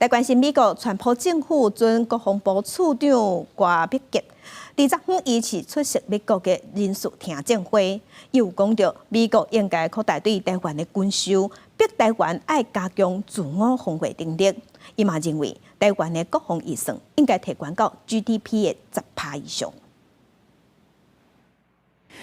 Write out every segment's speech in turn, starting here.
來關心美國川普政府準國防部次長戈畢格，20號伊是出席美國的人事聽證會，伊有講著美國應該擴大對台灣的軍售，逼台灣愛加強自我防衛能力。伊嘛認為台灣的國防預算應該提懸到 GDP 的10趴以上。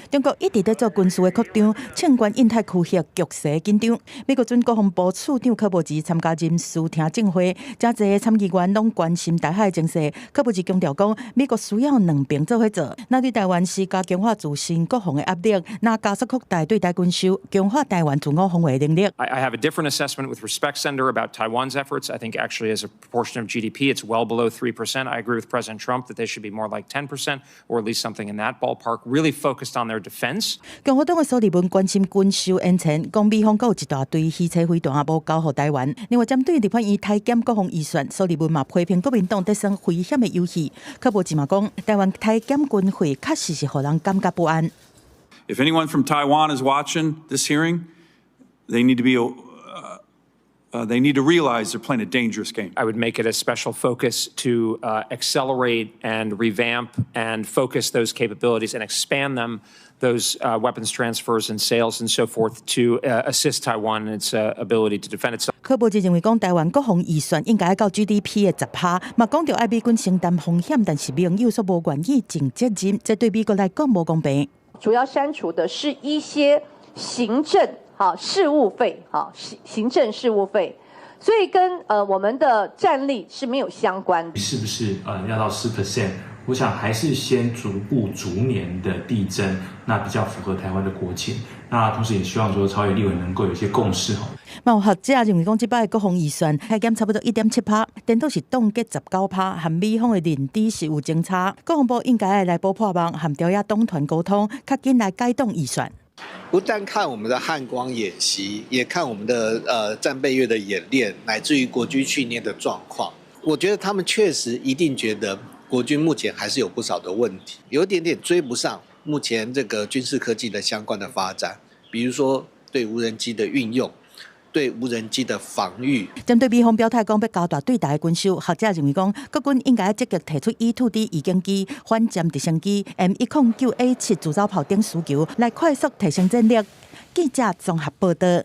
中國一直咧做軍事的擴張，衝關印太區域局勢緊張。美國準國防部次長柯布治參加人事聽證會，誠濟參議員攏關心台海情勢。柯布治強調講，美國需要兩邊做伙做，若對台灣施加強化自身國防的壓力，若加速擴大對台軍售，強化台灣自我防衛能力。 I have a different assessment with respect, Senator, about Taiwan's efforts. I think actually as a proportion of GDP, it's well below 3%. I agree with President Trump that they should be more like 10% or at least something in that ballpark, really focused on their defense. 共和黨的蘇利文關心軍售延遲，講美方閣有一大堆魚叉飛彈無交予台灣。另外，針對立法院裁減國防預算，蘇利文嘛批評國民黨佇耍危險的遊戲。柯布治嘛講，台灣裁減軍費確實是予人感覺不安。 If anyone from Taiwan is watching this hearing, they need to realize they're playing a dangerous game. I would make it a special focus to accelerate and revamp and focus those capabilities and expand them, those weapons transfers and sales and so forth, to assist Taiwan in its ability to defend itself. 柯布治認為講，台灣國防預算應該到 GDP 的10趴，嘛講著愛美軍承擔風險，但是盟友卻無願意盡責任，這對美國來講無公平。主要刪除的是一些行政事務費，行政事務費，所以跟我們的戰力是沒有相關的。是不是要到4%？我想還是先逐步逐年的遞增，那比較符合台灣的國情。那同時也希望說朝野立委能夠有一些共識。嘛有學者認為講，這擺國防預算削減差不多1.7趴，顛倒是凍結19趴，和美方的認知是有相差。國防部應該愛來補破網，和朝野黨團溝通，較緊來解凍預算。不但看我們的漢光演習，也看我們的戰備月的演練，乃至於國軍訓練的狀況。我覺得他們確實一定覺得國軍目前還是有不少的問題，有一點點追不上目前這個軍事科技的相關的發展，比如說對無人機的運用，對無人機的防禦。針對美方表態講欲加大對台軍售，學者認為講，國軍應該積極提出 E-2D 預警機、反潛直升機、M109A7自走炮等需求，來快速提升戰力。記者綜合報道。